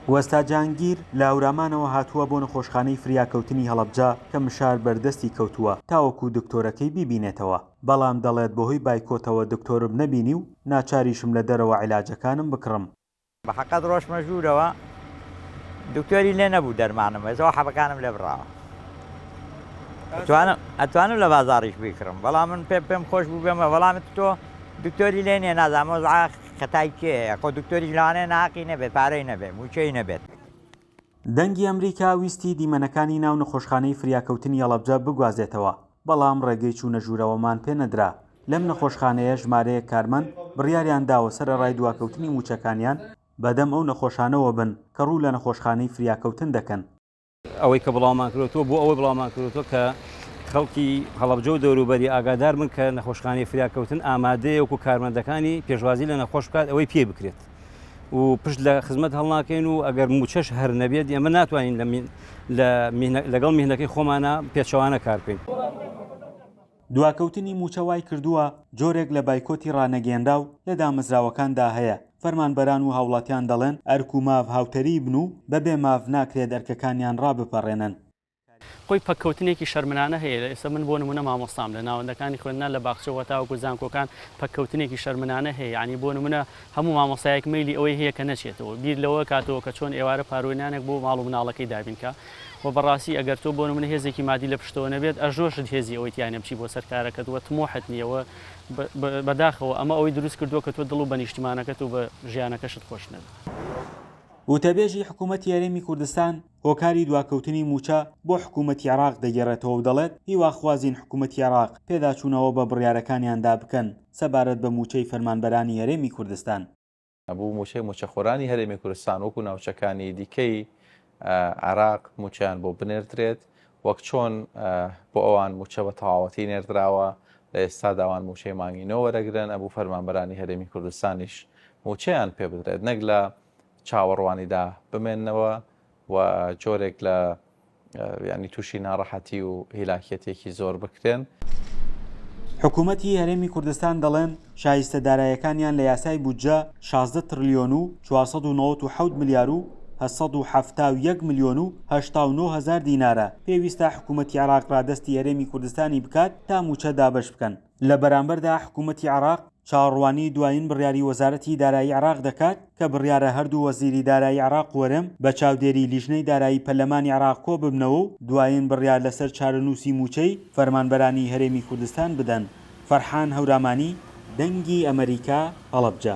وەستا جەهانگیر لە هەورامانەوە هاتووە بۆ نەخۆشخانەی فریاکەوتنی هەڵەبجە کە مشار بەردەستی کەوتووە تاوەکو دکتۆرەکەی بیبینێتەوە، بەڵام دەڵێت بەهۆی بایکۆتەوە دکتۆرم نەبینی و ناچاریشم لە دەرەوە عیلاجەکانم بکڕم. بە حەقەت ڕۆشتمە ژوورەوە دکتۆری لێ نەبوو دەرمانم وێزەوە حەبەکانم لێ بڕاوە ئەتوانم ئەتوانم لە بازاڕیش بیکڕم بەڵام من پێم پێم خۆش بوو بێمە بەڵام تۆ دکتۆری لێ نییە نازانم وەزعە خەتای کێیە خۆ دکتۆریش لەوانەیە ناحەقی نەبێت پارەی نەبێت مووچەی نەبێت. دەنگی ئەمریکا ویستی دیمەنەکانی ناو نەخۆشخانەی فریاکەوتنی هەڵەبجە بگوازێتەوە، بەڵام ڕێگەی چوونە ژوورەوەمان پێ نەدرا. لەم نەخۆشخانەیە ژمارەیەک کارمەند بڕیاریان داوە سەرەڕای دواکەوتنی مووچەکانیان، بەدەم ئەو نەخۆشانەوە بن کە ڕوو لە نەخۆشخانەی فریاکەوتن دەکەن. ئەوەی کە بڵاومان کردووەتەوە بۆ ئەوەی بڵاومان کردووەتەوە کە خەڵکی هەڵەبجە و دەوروبەری ئاگادار بن کە نەخۆشخانەی فریاکەوتن ئامادەیە وەکو کارمەندەکانی پێشوازی لە نەخۆش بکات ئەوەی پێ بکرێت و پشت لە خزمەت هەڵناکەین و ئەگەر مووچەش هەر نەبێت ئێمە ناتوانین لەگەڵ میهنەکەی خۆمانە پێچەوانە کار بکەین. دواکەوتنی مووچە وای کردووە جۆرێک لە بایکۆتی ڕانەگەیەنراو لە دامەزراوەکاندا هەیە، فەرمانبەران و هاوڵاتیان دەڵێن ئەرک و ماف هاوتەریبن و بەبێ ماف ناکرێت ئەرکەکانیان ڕابپەڕێنن. خۆی پەککەوتنێکی شەرمنانە هەیە لە ئێستا من بۆ نمونە مامۆستام لە ناوەندەکانی خوێندنا لە باخچەوە تاوەکو زانکۆکان پەککەوتنێکی شەرمنانە هەیە یانی بۆ نمونە هەموو مامۆستایەک مەیلی ئەوەی هەیە کە نەچێتەوە بیر لەوە کاتەوە کە چۆن ئێوارە پارووی نانێک بۆ ماڵ و مناڵەکەی دابین کا و بەڕاستی ئەگەر تۆ بۆ نمونە هێزێکی مادی لە پشتەوە نەبێت ئەژنۆشت هێزی ئەوەی تیا نیە بچی بۆ سەر کارەکەت و تموحت نیە و بەداخەوە ئەمە ئەوەی دروست کردووە کە تۆ دڵ و بە نیشتیمانەکەت و بە ژیانەکەشت خۆش نەبێت. وتەبێژی حکوومەتی هەرێمی کوردستان هۆکاری دواکەوتنی مووچە بۆ حکوومەتی عێراق دەگێڕێتەوە و دەڵێت، هیواخوازین حکوومەتی عێراق پێداچوونەوە بە بڕیارەکانیاندا بکەن سەبارەت بە مووچەی فەرمانبەرانی هەرێمی کوردستان. بوو مووچەی مووچەخۆرانی هەرێمی کوردستان وەکو ناوچەکانی دیکەی عێراق مووچەیان بۆ بنێردرێت، وەک چۆن بۆ ئەوان مووچە بە تەواوەتی نێردراوە، لە ئێستادا ئەوان مووچەی مانگی نۆ وەرەگرن، ئەبوو فەرمانبەرانی هەرێمی کوردستانیش مووچەیان پێ بدرێت نەک لە چاوەڕوانیدا بمێننەوە و جۆرێک لە یانی تووشی ناڕەحەتی و هیلاکیەتێکی زۆر بکرێن. حکوومەتی هەرێمی کوردستان دەڵێن، شایستە دارایەکانیان لە یاسای بودجە 16 تڕلیۆن و 497 ملیار و 871 ملیۆن و 89 هەزار دینارە، پێویستە حکوومەتی عێراق ڕادەستی هەرێمی کوردستانی بکات تا مووچە دابەش بکەن. لە بەرامبەردا حکوومەتی عێراق چاوەڕوانی دوایین بڕیاری وەزارەتی دارایی عێراق دەکات کە بڕیارە هەردوو وەزیری دارایی عێراق و هەرێم بە چاودێری لیژنەی دارایی پەرلەمانی عێراق کۆببنەوە و دوایین بڕیار لەسەر چارەنووسی مووچەی فەرمانبەرانی هەرێمی کوردستان بدەن. فەرحان هەورامانی، دەنگی ئەمەریکا، هەڵەبجە.